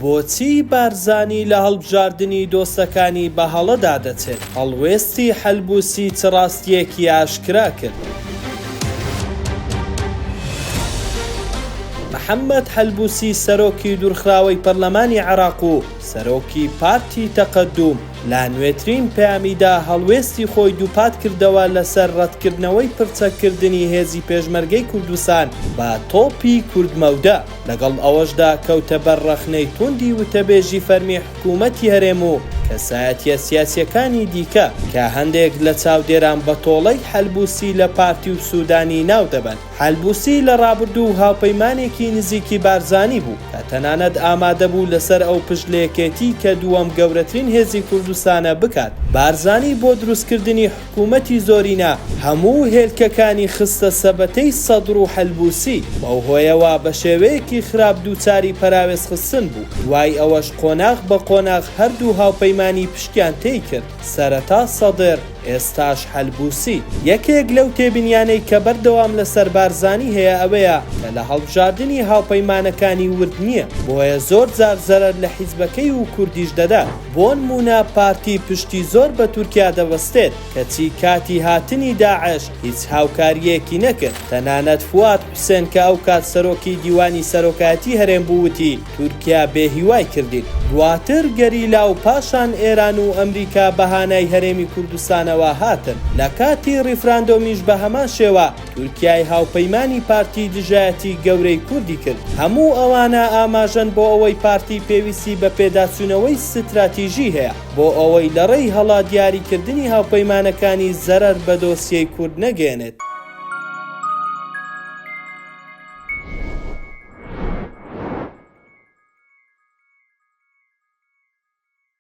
بۆچی بارزانی لە هەڵبژاردنی دۆستەکانی بە هەڵەدا دەچێت؟ هەڵوێستی حەلبوسی چ ڕاستییەکی ئاشکرا کرد؟ محەمەد حەلبوسی سەرۆکی دوورخراوەی پەرلەمانی عێراق و سەرۆکی پارتی تەقەدوم لە نوێترین پەیامیدا هەڵوێستی خۆی دووپات کردەوە لەسەر ڕەتکردنەوەی پڕچەککردنی هێزی پێشمەرگەی کوردستان بە تۆپی کوردمەودا. لەگەڵ ئەوەشدا کەوتە بەر ڕەخنەی توندی وتەبێژی فەرمی حکوومەتی هەرێم و کەسایەتییە سیاسییەکانی دیکە کە هەندێک لە چاودێران بە تۆڵەی حەلبوسی لە پارتی و سوودانی ناو دەبەن. حەلبوسی لە ڕابردوو هاوپەیمانێکی نزیکی بارزانی بوو کە تەنانەت ئامادە بوو لەسەر ئەو پشت لە یەکێتی کە دووەم گەورەترین هێزی کوردستانە بکات. بارزانی بۆدروستکردنی حکوومەتی زۆرینە هەموو هێلکەکانی خستە سەبەتەی سەدر و حەلبوسی، بەو هۆیەوە بە شێوەیەکی خراپ دووچاری پەراوێزخستن بوو، دوای ئەوەش قۆناغ بە قۆناغ هەردوو هاوپەیمانی پشتیان تێی کرد، سەرەتا سەدر، ئێستاش حەلبوسی. یەکێک لەو تێبینیانەی کە بەردەوام لەسەر بارزانی هەیە ئەوەیە کە لە هەڵبژاردنی هاوپەیمانەکانی ورد نییە، بۆیە زۆر جار زەرەر لە حیزبەکەی و کوردیش دەدات. بۆنموونە پارتی پشتی زۆر بە تورکیا دەبەستێت، کەچی کاتی هاتنی داعش هیچ هاوکارییەکی نەکرد، تەنانەت فواد حوسێن کە ئەوکات سەرۆکی دیوانی سەرۆکایەتی هەرێم بوو وتی تورکیا بێ هیوای کردین. دواتر گەریلا و پاشان ئێران و ئەمریکا بە هانای هەرێمی کوردستانەوە هاتن. لە کاتی ڕیفراندۆمیش بە هەمان شێوە تورکیای هاوپەیمانی پارتی دژایەتی گەورەی کوردی کرد. هەموو ئەوانە ئاماژەن بۆ ئەوەی پارتی پێویستی بە پێداچوونەوەی ستراتیژی هەیە بۆ ئەوەی لەڕێی هەڵە دیاریکردنی هاوپەیمانەکانی زەرەر بە دۆسیەی کورد نەگەیەنێت.